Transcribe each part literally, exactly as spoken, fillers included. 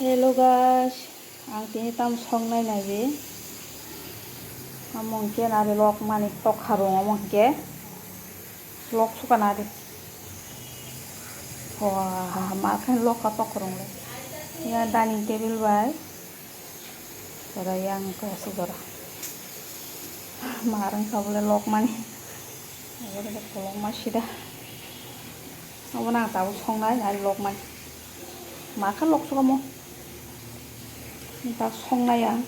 Hello guys, ang tini tam songnai naibi. Amo hwnkhe nari lok mani tokha rung amo hwnkhe lok suka nari. Wah, ma khe lok ka tokha rung le. Ya dining table bai. Jora yang khe asuk jora. Ma rung ka bole lok mani. Abo de kolok ma sida. Abo nang tabuk songnai nari lok mani. Ma khe lok suka mo. Ta songnai ang,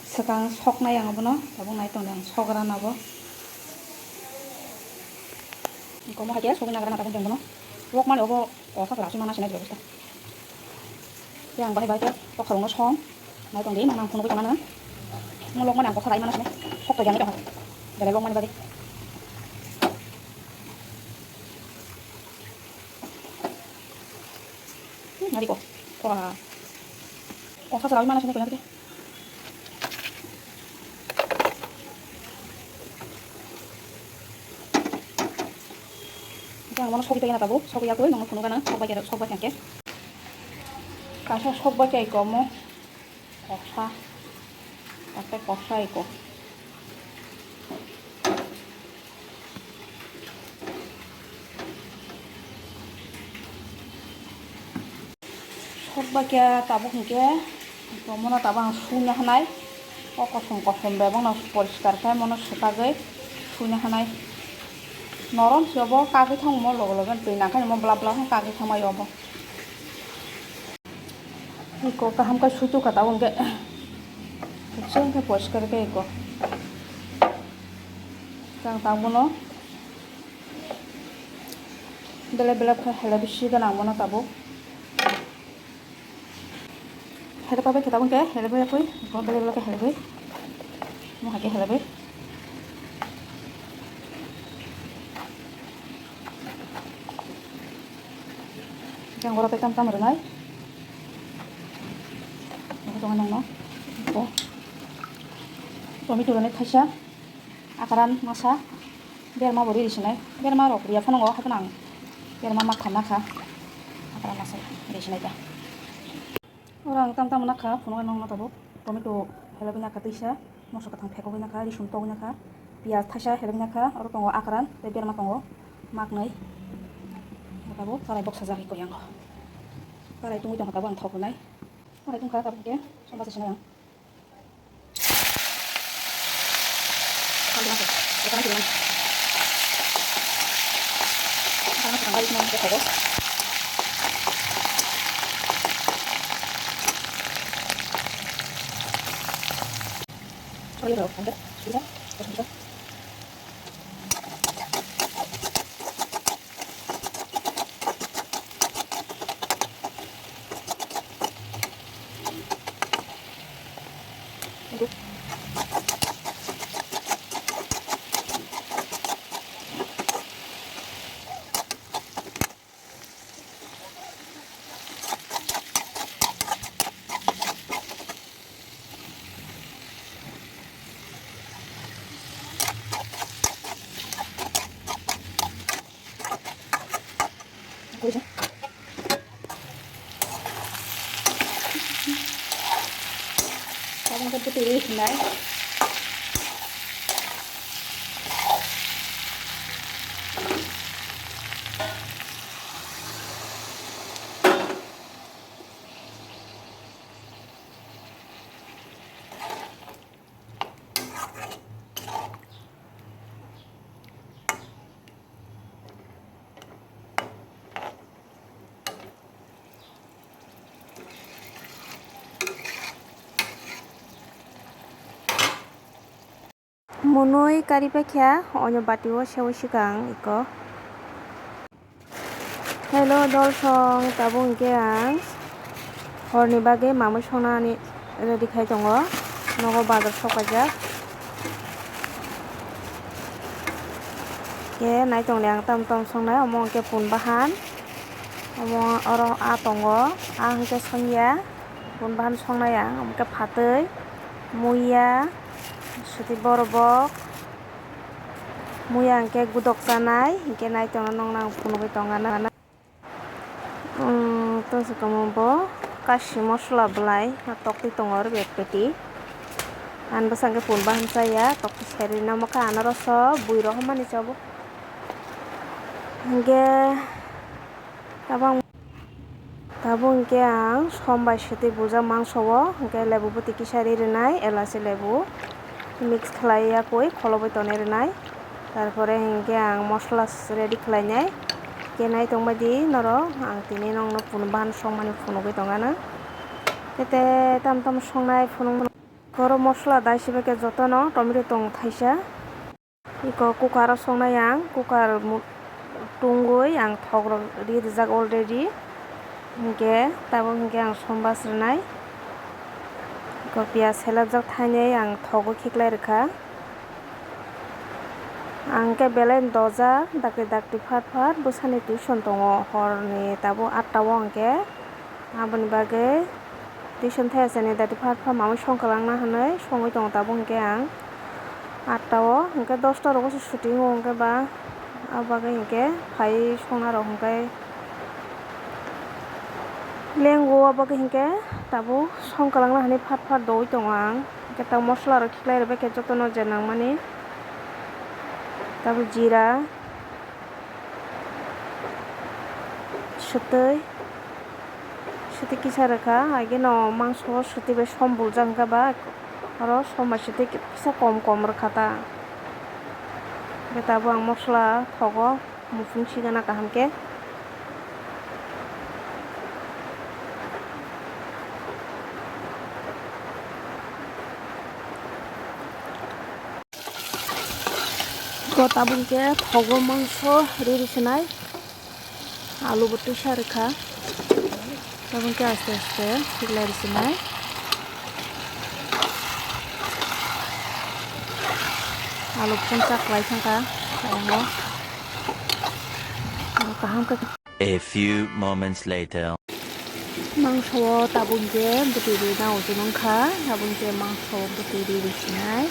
swkang soknai ang abono, tabuk nai tongdi ang sogra nabo. Komo hai khe sogwi nagra na tabuk jeng bono. Lok mani obo kosa khe asui mana sinai bwswk. Yang bahai bahai khe tokha rungno song, nai tongdi nang phunugwi tongna nang. Mo lok mani ang kosa rai mana sinai, sok pai jani tongha. Belai lok mani bagwi. Nari ko, kosa. Kosa chwraui mana sinai koi nari khe. Hwnkhe ang bono sogwi tongya na tabuk, sogwi yakwi nongno phunukgana, sokbai khe, sokbai khe hwnkhe. Kaisa sokbai khe iko omo, koksa, takhwlai koksa iko. Sokbai khe tabuk hinkhe bomono tabuk ang suina hinai. O kosom kosom bai bono poriskar khe mono swkagwi suina hinai. Norom se obo kagwi thangmo logo logo twi nangkhe omo bla bla khe kagwi thangmai obo. Eko kaham khe suitu kha tabuk hinkhe. Chwng khe poriskar khe eko. Chwng tabuk bono belep belep khe helai bisi gwnang bono tabuk. Helai pabai khe tabuk khe helai bai khe belai belai khe helai bai. Mo hai khe helai bai. Jang oro tei tam tam rwnai. Tongo nangno. Tomato rwnai thaisa. Akran masa berma bo riri sinai, berma rok riya phano ngo haphano ang berma makha makha akran masa riri sinai ta. Oro ang tam tam nakha phunuknai nokno tabuk tomato helogwi nakha twisa, moso kwthang phekogwi nakha, risum togwi nakha, piyaj thaisa helogwi nakha, oro tongo akran tei berma tongo maknwi. Tabuk karai boksa jagwi koi ango, karai tungwi tongkha tabuk ang thok rwnai, karai tungkha tabuk khe somba se sinai ang. Tabuk khe bwtwi rwi phinai. Mwnwi kari paikha, oino bati o seui swkang iko. Hello, dolsong, tabuk hinkhe ang horni bagwi mamwi songnani ready khai tongo. Nogo bazar sok paijak. Khe nai tongdi ang tam tam songnai, omo hinkhe pun bahan. Omo oro aa tongo, aa hinkhe songya. Pun bahan songnai ang, omo khe phatwi, muiya, swtwi borobok, muiya hinkhe gudok chanai, hinkhe nai tongna nokna ang phunugwi tongna. Umm, tongsa tongma bo Tasi mosla belai, ah, toktwi tongo oro bag peti. Ang bwskango pun bahan chaya, toktwi serwi namo kha anoroso, bui rok hamani chobo. Hingke tabang. Tabuk hingke ang som bai sitwi bujak mangso o, hingke lebu bwtwi kisa ri rwnai, elachi lebu mix khlai yakwi kholobwi tonwi rwnai. Tarpore hingke ang mosla ready khlainai, hingke naitokmadi norok ang tini nokno punu bahan songmani phunugwi tongano. Kete tam tam songnai phunuk, oro mosla dai sibai khe jotono tomato tong thaisa. Iko cooker o songnai ang, cooker mu-, tungwi ang thok rok ri rijak already. Hinkhe tabuk hinkhe ang som bas rwnai. Iko piyaj selapjak thainwi ang thogo khiklai rwkha. Ang khe belai dojak dakti dakti phat phat bwsani tuition tongo, horni tabuk atta o hinkhe. Aboni bagwi tuition thai achani dati phat pha mamwi songkwlangna hinwi songwi tongo tabuk hinkhe ang atta o, hinkhe dosta rogo se suti wngo hinkhe ba, abo bagwi hinkhe phai songna rok hinkhe lengo, abo bagwi hinkhe tabuk songkwlangna hinwi phat phat doui tongo ang, hinkhe tabuk mosla rok khiklai rwbaikhe jotono je nangmani tabuk jira. Sutwi, sutwi kisa rwkha, haikhe no mangso o sutwi bai som buljak wngkha ba, oro som bai sutwi kisa kom kom rwkha ta. Hwnkhe tabuk ang mosla thogo, muphung sigana kaham khe. Ko tabuk khe thogo mangso riri swnai, alu bo twisa rwkha, tabuk khe aste aste khiklai rwswnai, alu phunsa kwlai thangkha ayang o, kaham khe. A few moments later. Mangso o tabuk je bwtwi rina uju nung kha, tabuk je mangso o bwtwi ri sinai.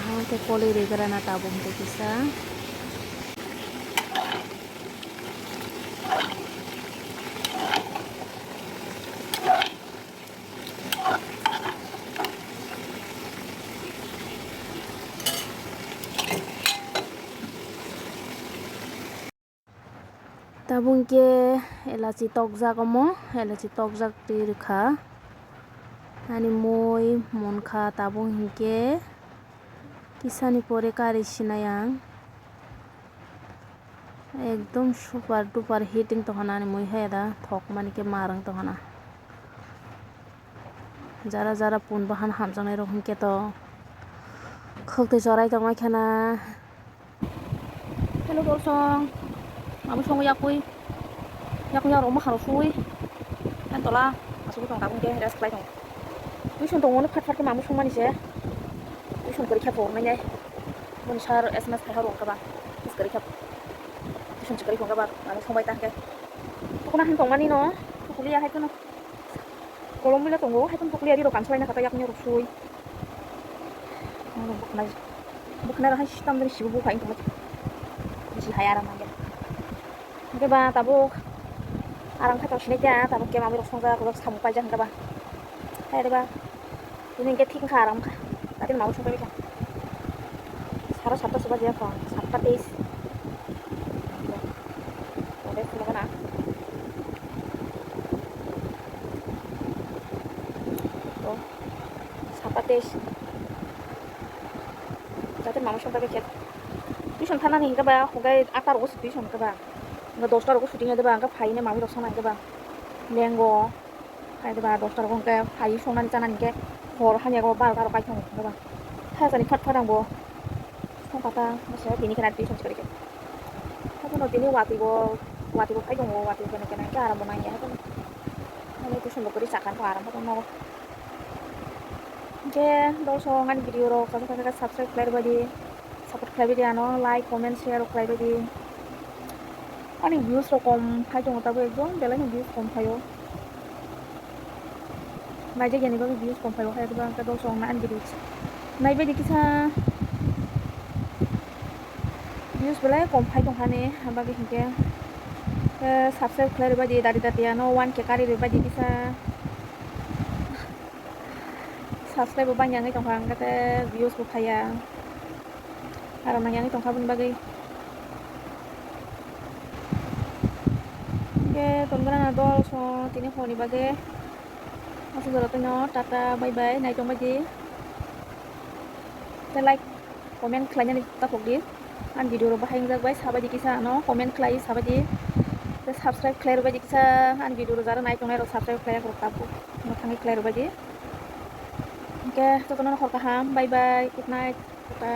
Kaham khe koli ri gra na tabuk je kisa. Tabuk khe elachi tokjak omo, elachi tokjak twi rwkha. Ani mui munkha tabuk hinkhe kisani pore kari sinai ang. Ekdom super duper heating tongkha nani mui hai da thok mani khe marwng tongkha na. Jara jara pun bahan hamjaknai rok hinkhe to khwktwi chorai tongmai khana. Hello dorsong, mamui songo yakui yakui yak rok mwkhang rok sui. Ani tola asugwi tong tabuk khe rest khlai tong. Tuition tongmani phat phat khe mamui songmani se. Tuition kwrwi khe phunuknai nai. Boni sir S M S khai horo wngkha ba. Is kwrwi khe. Tuition se kwrwi wngkha ba. Mamung songbai ta khe. Tukuna hin tongmani no. Tukuliya hai kheno. Kolom bila tongo. Hai kheno tukuliya ri rok kansolai na kha ta yakni rok sui. Bukhnai. Bukhnai rok hai system dani sibu bu khai tongma. Bisi hai aram nangya. Hingke ba tabuk arang khe tong sinai khe tabuk khe mamui rok songjak rok samung paijak hingke ba. Hai de ba tini hingke thik wngkha arang wngkha. Tati mamui songpai kha saro satta se baji ya kho satta teis. Ode phunukgo na. To satta teis. Jate mamui songpai kha tuition thanani hingke ba hingke atta rogo se tuition hingke ba. Hingke dosta rogo shooting ya de ba, hingke phaina mamui rok sana hingke ba. Lengo. Hai de ba dosta rogo hingke phai songnani chanani hingke hor hanya go barota rok kaithang hingke ba. Thajani phat phat ang bo. Song kata masa tini khena tuition chikari ke. Hapono tini wati bo, wati bo khai tongo, wati bo kena kena hingke aram bo nangya hapono. Mane tuition bo kori sakhan ko aram bo nogo. Hingke dorsong ani video rok kaisa kaisa subscribe khlai rwbaidi. Support khlaibaidi ano, like, comment, share rok khlaibaidi. Ani views rok kom phai tongo tabuk ekdom belai no views kom phaio. Naijak yani bagwi views kom phaio hai tabuk ang khe dorsong na ani video naibaidi kisa views belai kom phai tongkha ni bagwi hinkhe Subscribe khlai rwbaidi dari dati ano one K kari rwbaidi kisa. Subscribe bo bangya wngwi tongkha, hwnkhe tei views bo phaiya. Aro nangya wngwi tongkha bini bagwi. Hwnkhe tongrana dol so tini horni bagwi. Aswk jora tino tata bye bye, naitongbaidi. Tei like, comment khlainani takhukdi. Ani video rok bahai wngjak bai sabaidi kisa ano comment khlai sabaidi. Tei subscribe khlai rwbaidi kisa ani video rok jara naitongnai rok subscribe khlai rok tabuk. Mwthangwi khlai rwbaidi. Hwnkhe jotono hor kaham, bye bye, good night, tata.